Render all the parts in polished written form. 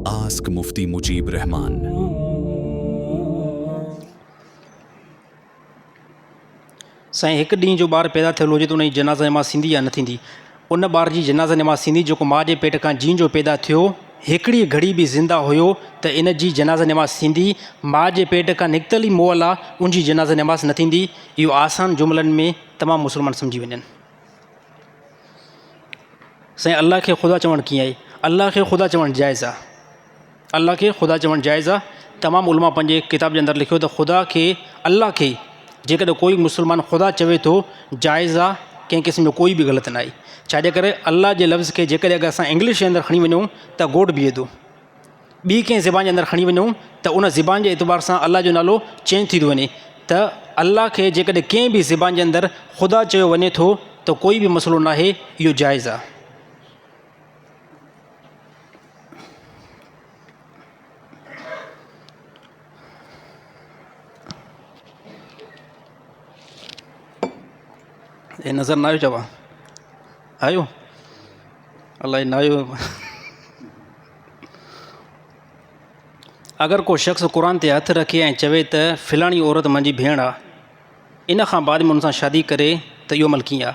Ask Mufti Mujeeb Rehman. سائين هڪ ڏينهن جو ٻار پيدا ٿيل هجي ته ان جي جنازه نماز ٿيندي يا نه ٿيندي؟ ان ٻار جي جنازه نماز ٿيندي جيڪو ماء جي پيٽ کان جيئن جو پيدا ٿيو هڪڙي گهڙي به زنده هيو ته ان جي جنازه نماز ٿيندي ماء جي پيٽ کان نڪتل ئي مئل آ ان جي جنازه نماز نه ٿيندي اهو آسان جملن ۾ تمام مسلمان سمجهي وڃن. سائين الله کي خدا چوڻ ڪيئن آهي؟ الله کي خدا چوڻ جائز آ. الله کي خدا چوڻ جائز آ. تمام علماء پنهنجي ڪتاب جي اندر لکيو ته خدا کي الله کي جيڪڏهن ڪوئي مسلمان خدا چوي ٿو جائز آ ڪنهن قسم جو ڪوئي به غلط ناهي ڇاجي ڪري الله جي لفظ کي جيڪڏهن اگر اسان انگلش جي اندر کڻي وڃون ته گوڊ بيهي ٿو ٻي ڪنهن زبان جي اندر کڻي وڃون ته ان زبان جي اعتبار سان الله جو نالو چينج ٿي ٿو وڃي ته الله کي جيڪڏهن ڪنهن به زبان جي اندر خدا چيو وڃي ٿو ته ڪوئي به مسئلو ناهي اهو جائز آهي. هي نظر نه آيو چوان آيو الائي نه آيو اگر ڪو شخص قرآن تي هٿ رکي ۽ چوي ته فلاڻي عورت منهنجي ڀيڻ آ ان کان بعد ۾ ان سان شادي ڪري ته اهو عمل ڪيئن آ؟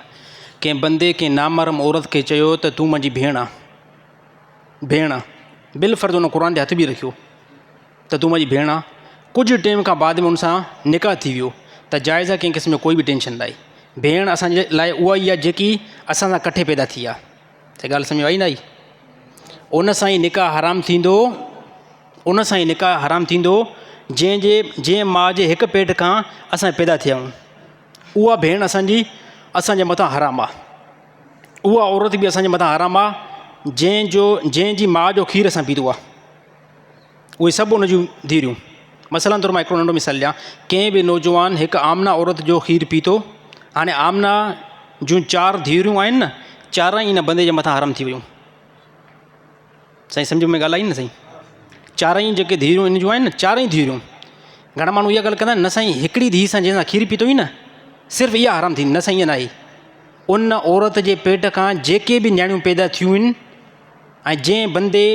ڪنهن بندي ڪنهن نامحرم عورت کي چيو ته تون منهنجي ڀيڻ آ ڀيڻ آ بالفرض ان قرآن تي هٿ به رکيو ته تون منهنجي ڀيڻ آ ڪجهه ٽيم کان بعد ۾ ان سان نڪاح ٿي ويو ته جائز آ ڪنهن قسم جو ڪوئي به ٽينشن ناهي ڀيڻ اسان جي لاء اها ئي آ جيڪي اسان سان ڪٺي پيدا ٿي آ ته ڳالهه سمجهه آئي نه آئي ان سان ئي نڪاح حرام ٿيندو ان سان ئي نڪاح حرام ٿيندو جنهن جي جنهن ماء جي هڪ پيٽ کان اسان پيدا ٿيا آهيون اها ڀيڻ اسانجي اسانجي مٿان حرام آهي اها عورت به اسانجي مٿان حرام آهي جنهن جو جنهن جي ماء جو کير اسان پيتو آهي اهي سڀ ان جون ڌيئريون. مثلاً طور مان هڪڙو ننڍو مثال ڏيان، ڪنهن به نوجوان هڪ آمنه عورت جو کير پيتو، هاڻي آمنه جون چار ڌيئريون آهن نه، چارئي ان بندي جي مٿان حرام ٿي ويون. سائين سمجهه ۾ ڳالهه آئي نه سائين؟ چارئي جيڪي ڌيئريون ان جون آهن نه، چارئي ڌيئريون. گهڻا ماڻهو اها ڳالهه ڪندا آهن نه سائين هڪڙي ڌيء سان جنهن سان کير پيتو هئي نه، صرف اها حرام ٿيندي، نه سائين ائين ناهي. ان عورت جي پيٽ کان جيڪي به نياڻيون پيدا ٿيون آهن، ۽ جنهن بندي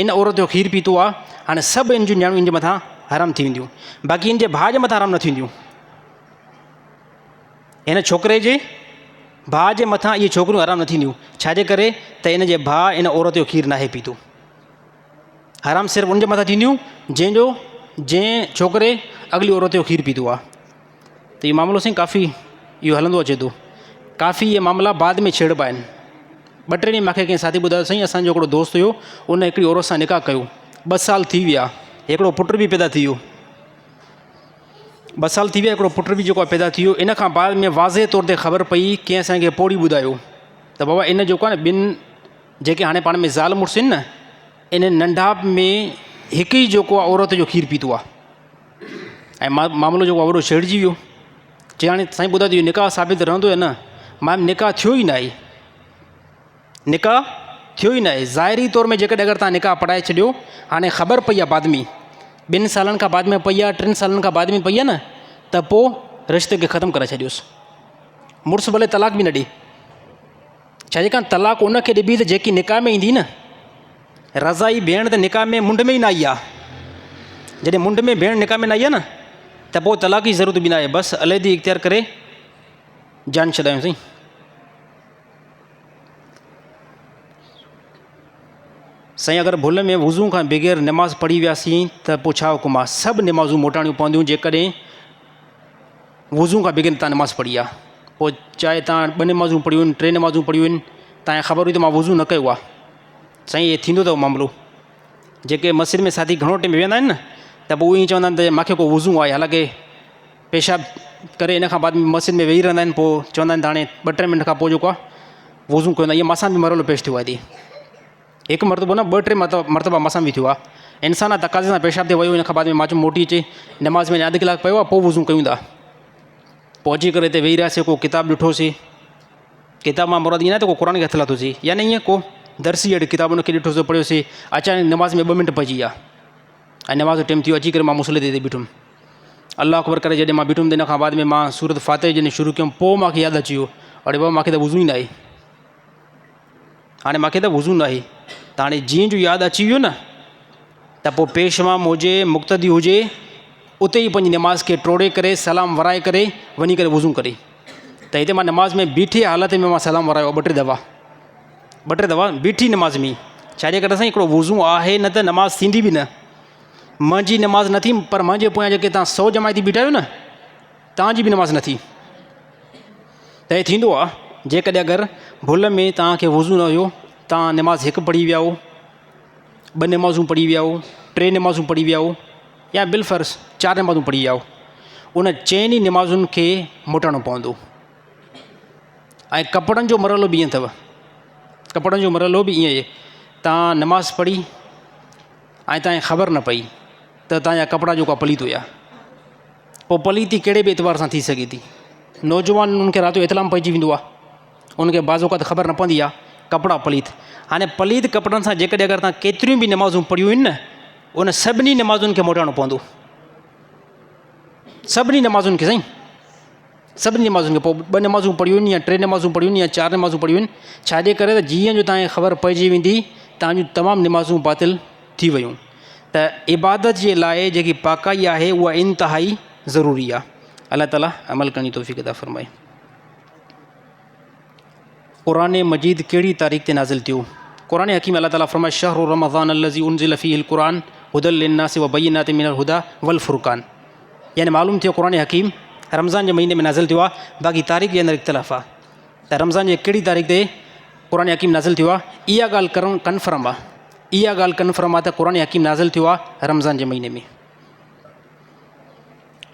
ان عورت جو کير پيتو آ هاڻي سڀ ان جون نياڻيون ان جي مٿان حرام ٿي وينديون باقي ان جي ڀاء جي مٿان حرام نه ٿينديون هن ڇوڪري جي ڀاء جي مٿان اهي ڇوڪريون حرام نه ٿينديون ڇاجي ڪري ته ان جي ڀاء ان عورت جو کير ناهي پيتو حرام صرف ان جي مٿان ٿينديون جنهن جو جنهن ڇوڪري اڳلي عورت جو کير پيتو آ ته اهو معاملو سائين ڪافي اهو هلندو اچي ٿو ڪافي اهي معاملا بعد ۾ ڇيڙبا آهن ٻه ٽي ڏينهن مونکي ڪنهن ساٿي ٻڌايو سائين اسانجو هڪڙو دوست هيو ان هڪڙي عورت سان نڪاح ڪيو ٻه سال ٿي ويا هڪڙو پٽ به پيدا ٿي ويو ٻه سال ٿي ويا هڪڙو پٽ به جيڪو پيدا ٿي ويو ان کان بعد ۾ واضح طور تي خبر پئي ڪنهن اسانکي پوڙهي ٻڌايو ته بابا ان جيڪو آهي نه ٻن جيڪي هاڻي پاڻ ۾ زال مڙس آهن نه ان ننڍاپ ۾ هڪ ئي جيڪو آهي عورت جو کير پيتو آهي ۽ معاملو جيڪو آهي وڏو ڇيڙجي ويو. چي هاڻي سائين ٻڌاء ته اهو نڪاح ثابت رهندو يا نه؟ مان نڪاح ٿيو ئي ناهي. نڪاح ٿيو ئي ناهي. ظاهري طور ۾ جيڪڏهن اگر توهان نڪاح پڙهائي ڇڏيو، هاڻي خبر پئي آهي بعد ۾ ٻن سالن کان بعد ۾ پئي آهي ٽن سالن کان بعد ۾ پئي آهي نه ته پوء رشتي کي ختم ڪرائي ڇڏيوس. مڙس ڀلي طلاق به نه ڏي. ڇا جيڪا طلاق ان کي ڏبي ته جيڪي نڪاح ۾ ايندي نه. رضائي ڀيڻ ته نڪاح ۾ منڍ ۾ ئي نه آئي آ. جڏهن منڍ ۾ ڀيڻ نڪاح ۾ نه آئي آ نه ته پوء طلاق جي ضرورت به نه آهي بس عليحدگي اختيار ڪري جان ڇڏايون سائين. سائين اگر ڀل ۾ وضو کان بغير نماز پڙهي وياسين ته پوء ڇا حڪم آ؟ سڀ نمازون موٽاڻيون پونديون جيڪڏهن وضو کان بغير تان نماز پڙهي آ پوء چاهي تان ٻه نمازون پڙهيون آهن ٽي نمازون پڙهيون آهن تان کي خبر هئي ته مان وضو نه ڪيو آ سائين هي ٿيندو اٿو معاملو جيڪي مسجد ۾ ساٿي گهڻو ٽيم ويهندا آهن نه ته پوء ائين چوندا آهن ته مانکي ڪو وضو آهي حالانڪه پيشاب ڪري ان کان بعد مسجد ۾ ويهي رهندا آهن پوء چوندا آهن ته هاڻي ٻه ٽي منٽ کان پوء جيڪو آهي وضو ڪيو ائين مان سان به مرحلو پيش ٿيو آهي هڪ مرتبو نه ٻه ٽي مرتبا مان سان به ٿيو آهي انسان تقاضي سان پيشاب تي ويو ان کان بعد ۾ مان چيو موٽي اچي نماز ۾ اڌ ڪلاڪ پيو آهي پوء وضو ڪيون ٿا پوء اچي ڪري هتي ويهي رهياسي ڪو ڪتاب ڏٺوسي ڪتاب مان مراد ائين نه ته ڪو قرآن کي هٿ لاٿوسي يعني ائين ڪو درسي اهڙي ڪتاب ان کي ڏٺوسي پڙهيوسي اچانڪ نماز ۾ ٻه منٽ پئجي ويا ۽ نماز جو ٽيم ٿي ويو اچي ڪري مان مصلي تي بيٺم الله اڪبر ڪري جڏهن مان بيٺم ته ان کان بعد ۾ مان سورت فاتح جڏهن شروع ڪيم پوء مانکي ياد اچي ويو اڙي بابا مانکي ته وضو ئي نه آهي هاڻي مانکي ته وضو نه آهي ته هاڻي جيئن جو ياد اچي ويو نه ته پوء پيش امام هجي مقتدي هجي اتي ئي پنهنجي نماز کي ٽوڙي ڪري سلام ورائي ڪري وڃي ڪري وضو ڪري. ته هتي مان نماز ۾ بيٺي حالت ۾ مان سلام ورايو ٻه ٽي دفعا، ٻه ٽي دفعا بيٺي نماز ۾ ڇا جي ڪري سائين هڪڙو وضو آهي نه ته نماز ٿيندي به نه. منهنجي نماز نه ٿي پر منهنجي پويان جيڪي تان سو جماعتي بيٺا آهيو نه تان جي به نماز نه ٿي. ته هي ٿيندو آهي جيڪڏهن اگر ڀل ۾ تان کي وضو نه هيو تان نماز هڪ پڙهي ويا هو، ٻه نمازون پڙهي ويا هو، ٽي نمازون پڙهي ويا هو يا بالفرض چار نمازون پڙهي ويا هو، ان چئن ئي نمازن کي موٽائڻو پوندو. ۽ ڪپڙن جو مرحلو به ائين اٿو، ڪپڙن جو مرحلو به ائين تان نماز پڙهي ۽ تانکي خبر نه پئي ته تانجا ڪپڙا جيڪو آهي پليت هيا. پوء پليتي ڪهڙي به اعتبار سان ٿي سگهي ٿي. نوجوان انهن کي رات جو احتلام پئجي ويندو آهي، انهن کي بعض اوقات خبر نه پوندي آهي ڪپڙا پليت. هاڻي پليت ڪپڙن سان جيڪڏهن اگر تان ڪيتريون به نمازون پڙهيون آهن نه ان سڀني نمازن کي موٽائڻو پوندو. سڀني نمازن کي سائين سڀني نمازن کي پوء ٻه نمازون پڙهيون آهن يا ٽي نمازون پڙهيون آهن يا چار نمازون پڙهيون آهن ڇاجي ڪري ته جيئن جو تانکي خبر پئجي ويندي تانجون تمام نمازون باطل ٿي ويون. ته عبادت جي لاء جيڪي پاڪائي آهي اها انتهائي ضروري آهي. الله تعالي عمل ڪرڻ جي توفيق عطا فرمائي. قرآن مجيد ڪهڙي تاريخ تي نازل ٿيو؟ قرآن حڪيم الله تعالي فرمائي شهر رمضان الذي انزل فيه القرآن هدى للناس وبينات من الهدى والفرقان يعني معلوم ٿيو قرآن حڪيم رمضان جي مهيني ۾ نازل ٿيو آهي باقي تاريخ جي اندر اختلاف آهي ته رمضان جي ڪهڙي تاريخ تي قرآن حڪيم نازل ٿيو آهي اها ڳالهه ڪرڻ ڪنفرم آهي اها ڳالهه ڪنفرم آهي ته قرآن حڪيم نازل ٿيو آهي رمضان جي مهيني ۾.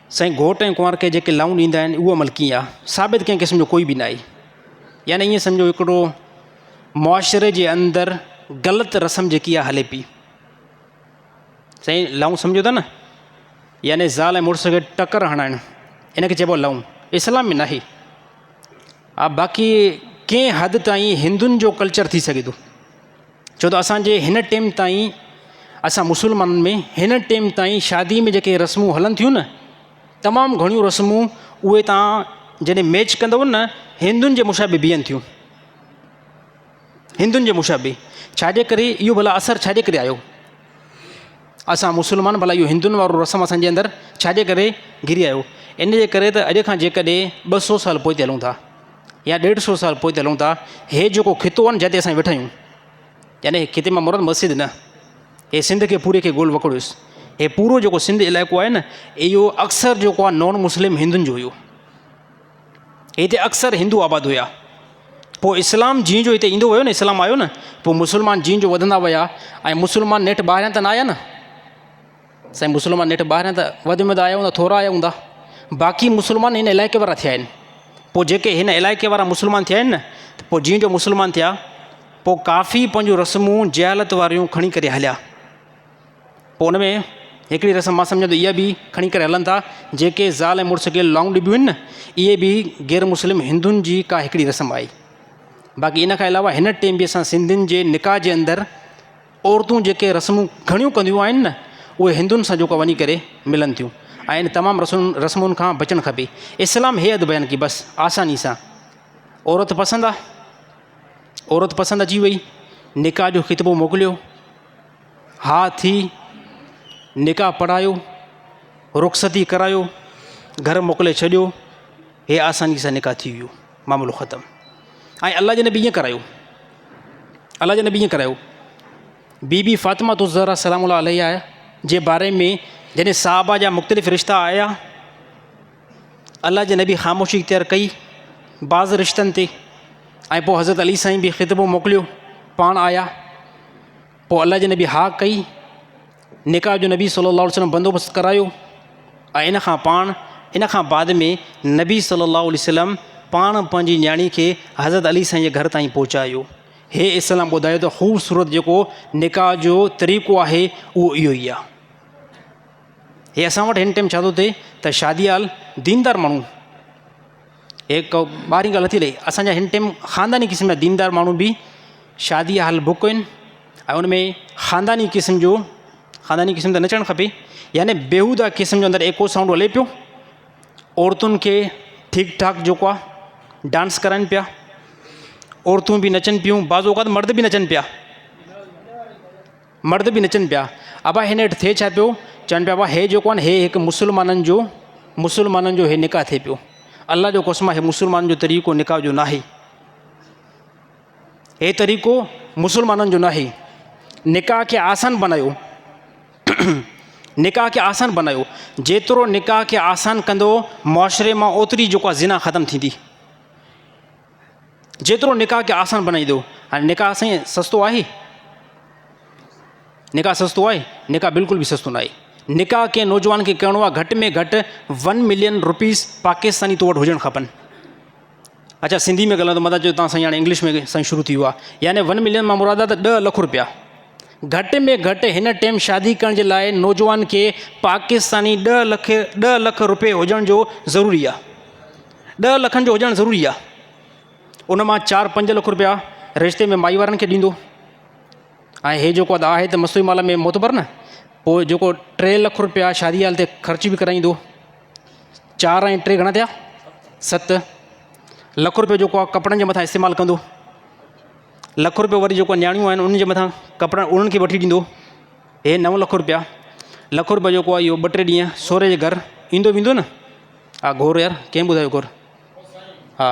سائين گهوٽ ۽ ڪنوار کي جيڪي لائون ڏيندا آهن اهو عمل ڪيئن آهي؟ ثابت ڪنهن قسم جو ڪوئي به ناهي. يعني ائين سمجهو هڪڙو معاشري جي اندر غلط رسم جيڪي آهي هلي پئي. سائين لائون سمجهو ٿا نه يعني زال ۽ مڙس کي ٽڪر هڻائڻ ان کي چئبو آهي لائون اسلام ۾ ناهي. ها باقي ڪنهن حد تائين هندن جو ڪلچر ٿي سگهي ٿو. ڇو ته اسان جي هن ٽيم تائين اسان مسلمانن ۾ هن ٽيم تائين شادي ۾ جيڪي رسمون هلن ٿيون نه تمام گهڻيون رسمون اهي تان جڏهن ميچ ڪندو نه هندن جي مشابه بيهن ٿيون هندن جي مشابه ڇاجي ڪري اهو ڀلا اثر ڇاجي ڪري آيو اسان مسلمان ڀلا اهو هندن وارو رسم اسانجي اندر ڇاجي ڪري گهري آيو ان جي ڪري ته اڄ کان جيڪڏهن ٻه سو سال پوئتي هلون ٿا يا ڏيڍ سو سال پوئتي هلون ٿا هي جيڪو خطو آهي نه جتي اسان ويٺا آهيون يعني هي خطي مان مراد مسجد نه هي سنڌ کي پوري کي گول وڪڙيوس هي پورو جيڪو سنڌ علائقو آهي نه اهو اڪثر جيڪو آهي نان مسلم هندن جو هيو هتي اڪثر هندو آباد هيا پوء اسلام جيئن جو هتي ايندو ويو نه اسلام آيو نه پوء مسلمان جيئن جو وڌندا ويا ۽ مسلمان نيٺ ٻاهريان ته نه آيا نه سائين مسلمان نيٺ ٻاهريان ته وڌ ۾ وڌ آيا هوندا ٿورا آيا هوندا باقي مسلمان هن علائقي وارا ٿيا آهن پوء جيڪي هن علائقي وارا مسلمان ٿيا آهن نه ته پوء جيئن جو مسلمان ٿيا پوء ڪافي پنهنجون رسمون جهالت واريون کڻي ڪري هليا پوء ان ۾ هڪڙي رسم مان سمجهان ٿو اها به کڻي ڪري هلن ٿا جيڪي زال ۽ مڙس کي لانگ ڏبيون آهن نه اهي به غير مسلم هندن جي ڪا هڪڙي رسم آهي باقي ان کان علاوه هن ٽيم به اسان سنڌين جي نڪاح جي اندر عورتون جيڪي رسمون گهڻيون ڪنديون آهن نه اهي هندن سان جيڪو وڃي ڪري ملن ٿيون ۽ ان تمام رسم رسمن کان بچڻ کپي اسلام هي حد بيان ڪئي بس آساني سان عورت پسند آ عورت پسند اچي وئي نڪاح جو خطبو موڪليو ها ٿي نڪاح پڙهايو رخصتي ڪرايو گهر موڪلي ڇڏيو هي آساني سان نڪاح ٿي ويو معاملو ختم ۽ الله جي نبي ائين ڪرايو الله جي نبي ائين ڪرايو بي بي فاطمه الزهرا سلام الله عليها جي باري ۾ جڏهن صحابه جا مختلف رشتا آيا الله جي نبي خاموشي اختيار ڪئي بعض رشتن تي ۽ پوء حضرت علي سائين به خطبو موڪليو پاڻ آيا پوء الله جي نبي ها ڪئي، نڪاح جو نبي صلي الله عليه وسلم بندوبست ڪرايو ۽ ان کان پاڻ ان کان بعد ۾ نبي صلي الله عليه وسلم پاڻ پنهنجي نياڻي کي حضرت علي سائين جي گهر تائين پهچايو. هي اسلام ٻڌايو ته خوبصورت جيڪو نڪاح جو طريقو آهي اهو اهو ئي آهي. هي اسان وٽ هن ٽيم ڇا ٿو ٿئي ته شادي هال ديندار ماڻهو هي ڪو ٻاهرين ڳالهه نٿي هلي اسان جا هن ٽيم خانداني قسم جا ديندار ماڻهو به شادي هال بڪ آهن ۽ ان ۾ خانداني قسم جو خانداني قسم ته نه چوڻ کپي يعني بيهوده قسم جو اندر ايڪو سائونڊ هلي پيو عورتن کي ٺيڪ ٺاڪ جيڪو آهي ڊانس ڪرائن پيا عورتون به نچن پيون بعض اوقات مرد به نچن پيا. مرد به نچن پيا. ابا هن هيٺ ٿئي ڇا پيو؟ چون پيا ابا هي جيڪو آهي نه هي هڪ مسلمانن جو مسلمانن جو هي نڪاح ٿئي پيو. الله جو قسم آهي هي مسلمانن جو طريقو نڪاح جو ناهي. هي طريقو مسلمانن جو ناهي. نڪاح کي آسان بنايو. نڪاح کي آسان بنايو. جيترو نڪاح کي آسان ڪندو معاشري مان اوتري جيڪو آهي زنا ختم ٿيندي. جيترو نڪاح کي آسان بنائيندو. هاڻي نڪاح سائين سستو آهي؟ نڪاح سستو آهي؟ نڪاح بلڪل به سستو ناهي. نڪاح ڪنهن نوجوان کي ڪرڻو آهي گهٽ ۾ گهٽ ون ملين روپيز پاڪستاني تو وٽ هجڻ کپن. اچا سنڌي ۾ ڳالهايان ٿو متان چئو تان سائين هاڻي انگلش ۾ سائين شروع ٿي ويو آهي يعني ون ملين مان مراد آهي ته ڏهه لک روپيا گهٽ ۾ گهٽ هن ٽيم شادي ڪرڻ جي لاء نوجوان کي پاڪستاني ڏهه لک ڏهه لک روپي هجڻ جو ضروري آهي. ڏهه لکن جو هجڻ ضروري آهي. ان مان چار پنج لک روپيا رشتي ۾ مائي وارن کي ڏيندو ۽ هي جيڪو آهي ته مصروعي مال ۾ معتبر نه پوء جيڪو ٽي لک روپيا شادي هال تي خرچ به ڪرائيندو چار ۽ ٽي گهڻا ٿيا ست لک روپيو جيڪو آهي ڪپڙن جي مٿان استعمال ڪندو لک روپيو وري جيڪو نياڻيون آهن انهن جي مٿان ڪپڙا انهن کي وٺي ڏيندو هي نو لک روپيا لک روپيو جيڪو آهي اهو ٻه ٽي ڏينهن سهري جي گهر ايندو ويندو نه ها گهور يار ڪنهن ٻڌايو گهور ها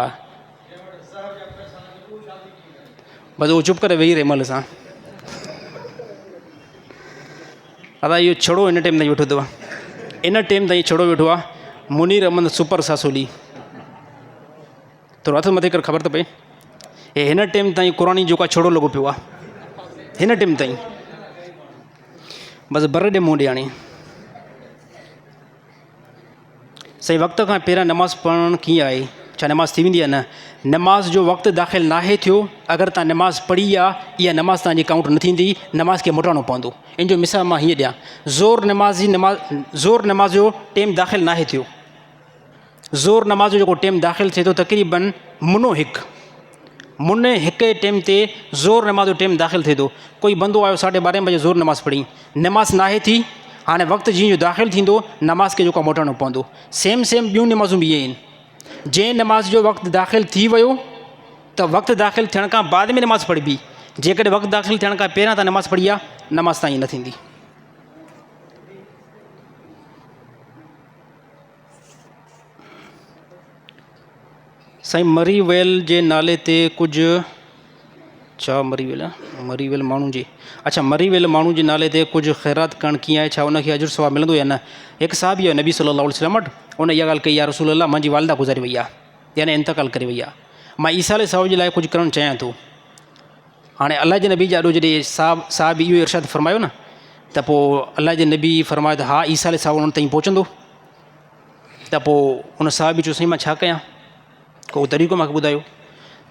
بس اهو چپ ڪري ويهي رهي مهل سان ادا اهو ڇڙو هن ٽيم تائين ويٺو اٿو ان ٽيم تائين ڇڙو ويٺو آهي منير احمد سپر ساسولي ٿورو هٿ مٿي ڪر خبر ته پئي هي هن ٽيم تائين قرآني جيڪو آهي ڇڙو لڳو پيو آهي هن ٽيم تائين بس بر ڏي منهن ڏي هاڻي سائين وقت کان پهريان نماز پڙهڻ ڪيئن آهي ڇا نماز ٿي ويندي يا نه نماز جو وقت داخل ناهي ٿيو اگر تان نماز پڙهي آ اها نماز تان جي ڪائونٽ نه ٿيندي نماز کي موٽائڻو پوندو ان جو مثال مان هيئن ڏيان زور نماز جي نماز زور نماز جو ٽيم داخل ناهي ٿيو زور نماز جو جيڪو ٽيم داخل ٿئي ٿو تقريبن منو هڪ مني هڪ جي ٽيم تي زور نماز جو ٽيم داخل ٿئي ٿو ڪوئي بندو آيو ساڍي ٻارهين بجي زور نماز پڙهي نماز ناهي ٿي هاڻي وقت جيئن جو داخل ٿيندو نماز کي جيڪو موٽائڻو پوندو سيم سيم ٻيون نمازون به ائين آهن جنهن نماز جو وقت داخل ٿي ويو ته وقت داخل ٿيڻ کان بعد ۾ نماز پڙهبي جيڪڏهن وقت داخل ٿيڻ کان پهريان تان نماز پڙهي آ نماز تائين نه ٿيندي. سائين مري ويل جي نالي تي ڪجهه ڇا مري ويل مري ويل ماڻهو جي اڇا مري ويل ماڻهو جي نالي تي ڪجهه خيرات ڪرڻ ڪيئن آهي ڇا ان کي اجر ثواب ملندو يا نه هڪ صحابي آيو نبي صلي الله عليه وسلم وٽ ان اها ڳالهه ڪئي يا رسول الله منهنجي والده گذاري وئي آهي يعني انتقال ڪري وئي آهي مان ايصال ثواب جي لاء ڪجهه ڪرڻ چاهيان ٿو هاڻي الله جي نبي جي آڏو جڏهن صاحب صاحب اهو ارشاد فرمايو نه ته پوء الله جي نبي فرمايو ته ها ايصال ثواب ان تائين پهچندو ته پوء ان صحابي چيو سائين مان ڇا ڪيان ڪو طريقو مونکي ٻڌايو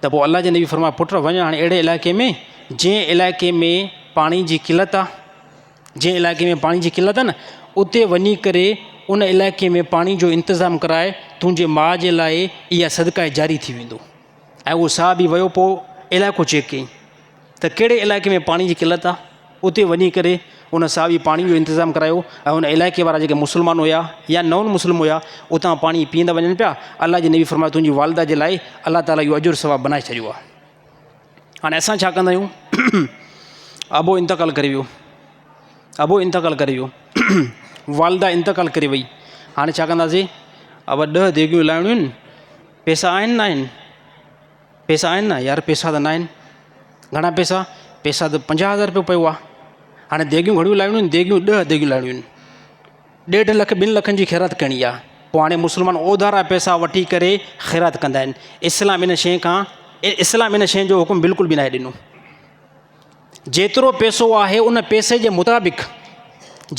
ته پوء الله جي نبي فرمايو پٽ وڃ هاڻي اهڙي علائقي ۾ جنهن علائقي ۾ پاڻي جي قلت آ جنهن علائقي ۾ پاڻي جي قلت آ نه اتي وڃي ڪري ان علائقي ۾ پاڻي جو انتظام ڪرائي تنهنجي ماء جي لاء اها صدقه جاري ٿي ويندو ۽ اهو صحابي ويو پوء علائقو چيڪ ڪيائين ته ڪهڙي علائقي ۾ پاڻي جي قلت آ اتي وڃي ڪري ان صحابي پاڻي جو انتظام ڪرايو ۽ ان علائقي وارا جيڪي مسلمان هيا يا نون مسلم هيا اتان پاڻي پيئندا وڃن پيا الله جي نبي فرمايو تنهنجي والده جي لاء الله تعالي اهو اجر ثواب بنائي ڇڏيو آ هاڻي اسان ڇا ڪندا آهيون ابو انتقال ڪري ويو ابو انتقال ڪري ويو والده انتقال ڪري وئي هاڻي ڇا ڪنداسي ابا ڏهه ديڳيون لاهڻيون آهن پيسا آهن نه آهن پيسا آهن نه يار پيسا ته ناهن گهڻا پيسا پيسا ته پنجاهه هزار روپيو پيو آهي هاڻي ديڳيون گهڻيون لاهڻيون آهن ديڳيون ڏهه ديڳيون لاهڻيون آهن ڏيڍ لک ٻن لکن جي خيرات ڪرڻي آهي پوء هاڻي مسلمان اوڌارا پيسا وٺي ڪري خيرات ڪندا آهن اسلام ان شيء کان اسلام ان شيء جو حڪم بلڪل به ناهي ڏنو جيترو پئسو آهي ان پئسي جي مطابق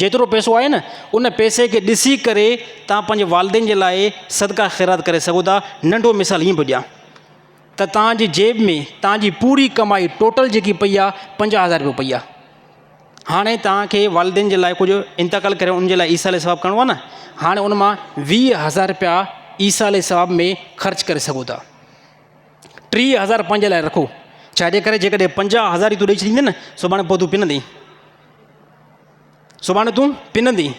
جيترو پئسو آهي نه ان پئسي کي ڏسي ڪري تان پنهنجي والدين جي لاء صدقه خيرات ڪري سگهو ٿا ننڍو مثال هيئن پيو ڏيان ته تان جي جيب ۾ تان جي پوري ڪمائي ٽوٽل جيڪي پئي آهي پنجاهه هزار روپيو پئي آهي هاڻي تان کي والدين جي لاء ڪجهه انتقال ڪري ان جي لاء ايصال ثواب ڪرڻو آهي نه هاڻي ان مان ويهه هزار روپيا ايصال ثواب ۾ خرچ ڪري سگهو ٿا 30 هزار پنهنجي لاء رکو، ڇاجي ڪري جيڪڏهن 50 هزار ئي تون ڏئي ڇڏيندين نه، سڀاڻي پوء تون پنندين. سڀاڻي تون پنندين.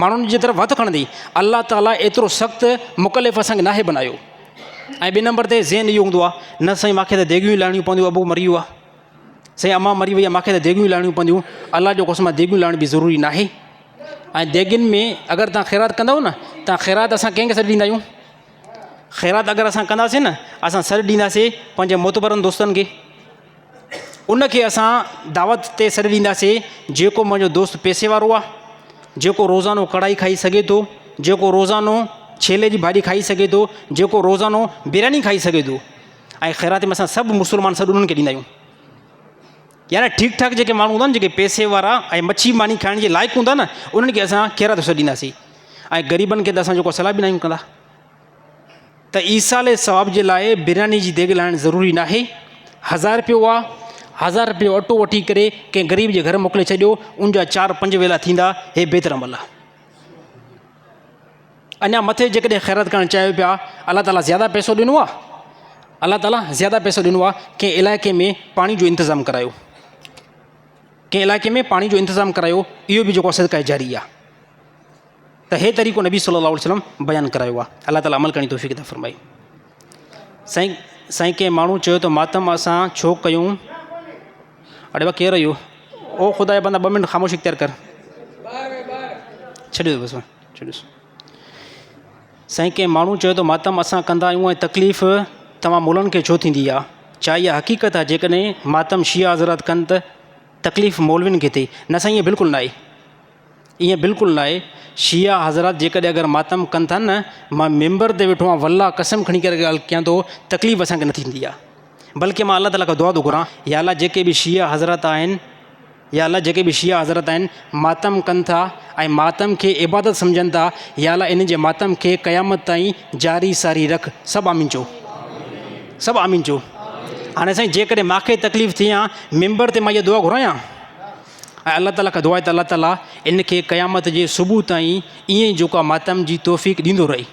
ماڻهن جي طرف هٿ کڻندين. الله تعاليٰ ايترو سخت مڪلف اسان کي ناهي بنايو. ۽ ٻئي نمبر تي ذهن اهو هوندو آهي، نه سائين مانکي ته ديڳيون ئي لاهڻيون پونديون، ابو مري ويو آهي. سائين امان مري وئي آهي مانکي ته ديڳيون لاهڻيون پونديون. الله جو قسم آهي ديڳيون لاهڻ به ضروري ناهي. ۽ ديڳين ۾ اگر توهان خيرات ڪندؤ نه توهان خيرات اسان ڪنهن کي سڏ ڏيندا آهيون؟ خيرات اگر اسان ڪنداسين نه اسان سڏ ڏينداسين پنهنجي معتبرن دوستن کي. ان کي اسان دعوت تي سڏ ڏينداسين جيڪو منهنجو دوست پئسي وارو آهي، جيڪو روزانو ڪڙهائي کائي سگهي ٿو، جيڪو روزانو ڇيلي جي ڀاڄي کائي سگهي ٿو، جيڪو روزانو برياني کائي سگهي ٿو. ۽ خيرات ۾ اسان سڀ مسلمان سڏ انهن کي ڏيندا آهيون. يعني ٺيڪ ٺاڪ جيڪي ماڻهو هوندا آهن جيڪي پئسي وارا ۽ مڇي ماني کائڻ جي لائق هوندا نه انهن کي اسان خيرات سڏ ڏينداسين ۽ غريبن کي ته اسان جيڪو صلاح به ناهيون ڪندا. ته ايصال ثواب جي لاء برياني جي ديڳ لاهڻ ضروري ناهي. هزار رپيو آ، هزار رپيو اٽو وٺي ڪري ڪنهن غريب جي گهر موڪلي ڇڏيو، ان جا چار پنج ويلا ٿيندا، هي بهتر عمل آ. اڃا مٿي جيڪڏهن خيرات ڪرڻ چاهيو پيا، الله تعاليٰ زياده پئسو ڏنو آ، الله تعاليٰ زياده پئسو ڏنو آ، ڪنهن علائقي ۾ پاڻي جو انتظام ڪرايو، ڪنهن علائقي ۾ پاڻي جو انتظام ڪرايو، اهو به جيڪو آ صدقه جاريه آ. ته هي طريقو نبي صلي الله عليه وسلم بيان ڪرايو آهي. الله تعالي عمل ڪرڻ جي توفيق عطا فرمائي. سائين سائين ڪنهن ماڻهو چيو ته ماتم اسان ڇو ڪيون؟ اڙي با ڪير اهو؟ او خدا جا بندا ٻه منٽ خاموشي اختيار ڪر. ڇڏيو بس ڇڏيوس. سائين ڪنهن ماڻهو چيو ته ماتم اسان ڪندا آهيون ۽ تڪليف توهان ملن کي ڇو ٿيندي آهي؟ ڇا اها حقيقت آهي جيڪڏهن ماتم شيعا حضرات ڪن ته تڪليف مولوين کي ٿئي؟ نه سائين ائين بلڪل ناهي. ائين بلڪل ناهي. شيعا حضرات جيڪڏهن اگر ماتم ڪن ٿا نه مان ممبر تي ويٺو آهيان والله قسم کڻي ڪري ڳالهه ڪيان ٿو تڪليف اسان کي نه ٿيندي آهي بلڪه مان الله تعالي کان دعا ٿو گهران يا الله جيڪي به شيعا حضرات آهن يا الله جيڪي به شيعا حضرات آهن ماتم ڪن ٿا ۽ ماتم کي عبادت سمجهن ٿا يا الله انهن جي ماتم کي قيامت تائين جاري ساري رک سڀ آمين چئو سڀ آمين چئو هاڻي سائين جيڪڏهن ماکي تڪليف ٿئي ها ممبر تي مان اها دعا گهرايان ۽ الله تعالي کان دعا آهي ته الله تعالي ان کي قيامت جي صبح تائين ائين ئي جيڪو آهي ماتم جي توفيق ڏيندو رهي.